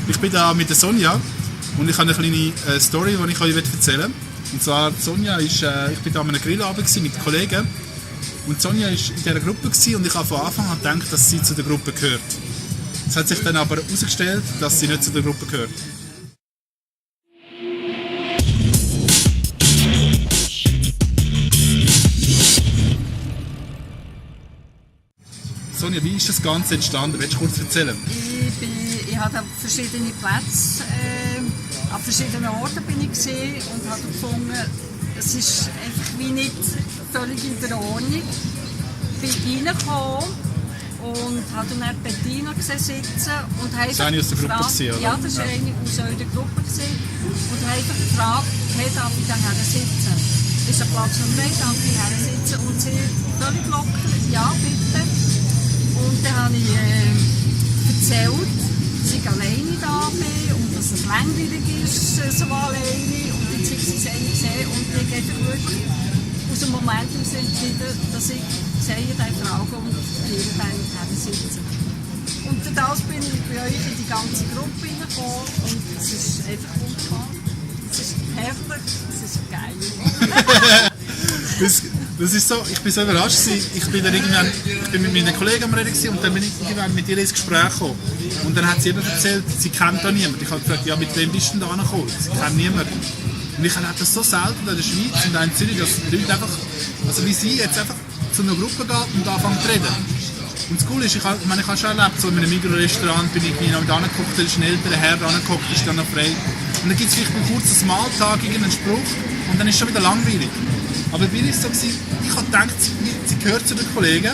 Ich bin da mit der Sonja und ich habe eine kleine Story, die ich euch erzählen will. Und zwar, Sonja ich bin da an einem Grillabend mit Kollegen und Sonja war in dieser Gruppe und ich habe von Anfang an gedacht, dass sie zu der Gruppe gehört. Es hat sich dann aber herausgestellt, dass sie nicht zu der Gruppe gehört. Sonja, wie ist das Ganze entstanden? Willst du kurz erzählen? Ich hatte verschiedene Plätze, an verschiedenen Orten bin ich gesehen und habe gefunden, es ist einfach wie nicht völlig in der Ordnung. Ich bin reingekommen und habe dann Bettina sitzen und habe das war eine aus der Gruppe gesehen, oder? Ja, das war eine aus eurer Gruppe gesehen und habe einfach gefragt, hey, darf ich da sitzen? Ist ein Platz noch frei, darf ich hier sitzen? Und sie völlig locker, ja bitte. Und dann habe ich erzählt, dass ich alleine da bin und dass es langweilig ist, so alleine. Und jetzt habe ich sie gesehen und ich gehe wirklich aus dem Moment heraus entschieden, dass ich sehe, die Fragen und ihre Beine sitzen. Und durch das bin ich bei euch in die ganze Gruppe hineingekommen und es ist einfach wunderbar. Es ist herrlich, es ist geil. Das ist so, ich bin so überrascht. Ich bin mit meinen Kollegen am Reden und dann bin ich irgendwann mit ihr ins Gespräch gekommen. Und dann hat sie eben erzählt, sie kennt da niemanden. Ich habe gefragt, ja, mit wem bist du denn da angekommen? Sie kennt niemanden. Und ich erlebe das so selten in der Schweiz und auch in Zürich, dass die Leute einfach, also wie sie jetzt einfach zu einer Gruppe geht und anfangen zu reden. Und das Coole ist, ich habe schon erlebt, so in einem Mikrorestaurant bin ich noch mit angeguckt, da ist ein älterer Herr angeguckt, ist dann noch frei. Und dann gibt es vielleicht einen kurzen Smalltalk, irgendeinen Spruch und dann ist es schon wieder langweilig. Aber bei mir war es so, ich habe gedacht, sie gehört zu den Kollegen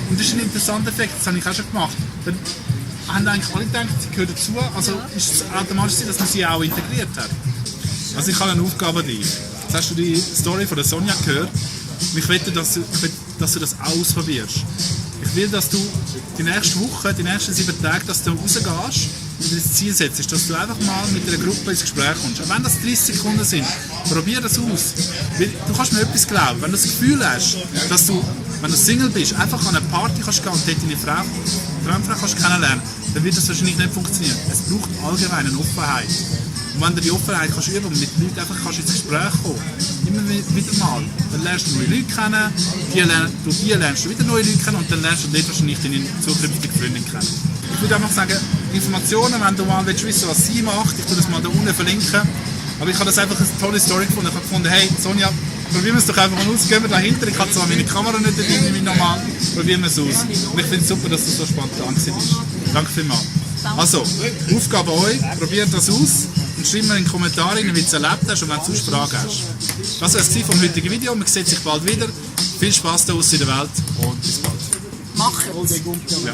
und das ist ein interessanter Effekt, das habe ich auch schon gemacht. Dann haben eigentlich alle gedacht, sie gehört dazu, also ist es automatisch so, dass man sie auch integriert hat. Also ich habe eine Aufgabe an dich. Jetzt hast du die Story von der Sonja gehört und ich möchte, dass du das auch ausprobierst. Ich will, dass du die nächste Woche, die nächsten 7 Tage, dass du rausgehst und das Ziel setzt, dass du einfach mal mit einer Gruppe ins Gespräch kommst. Auch wenn das 30 Sekunden sind, probier das aus. Weil du kannst mir etwas glauben. Wenn du das Gefühl hast, dass du, wenn du Single bist, einfach an eine Party kannst gehen und dort deine Traumfrau kannst kennenlernen, dann wird das wahrscheinlich nicht funktionieren. Es braucht allgemein eine Offenheit. Und wenn du die Offenheit kannst üben und mit Leuten einfach kannst ins Gespräch kommen, immer wieder mal, dann lernst du neue Leute kennen, durch die lernst du wieder neue Leute kennen und dann lernst du dort wahrscheinlich deine zukünftige Freundin kennen. Ich würde einfach sagen, Informationen, wenn du mal wissen willst, was sie macht, ich tue das mal da unten verlinken. Aber ich habe das einfach eine tolle Story gefunden. Ich habe gefunden, hey Sonja, probieren wir es doch einfach mal aus, gehen wir dahinter. Ich habe zwar meine Kamera nicht dabei, wie normal, probieren wir es aus. Und ich finde es super, dass du so spontan bist. Danke vielmals. Also, Aufgabe euch, probiert das aus und schreibt mir in die Kommentare, wie du es erlebt hast und wenn du sonst Fragen hast. Das war es vom heutigen Video. Man sieht sich bald wieder. Viel Spaß da in der Welt und bis bald. Macht's! Ja.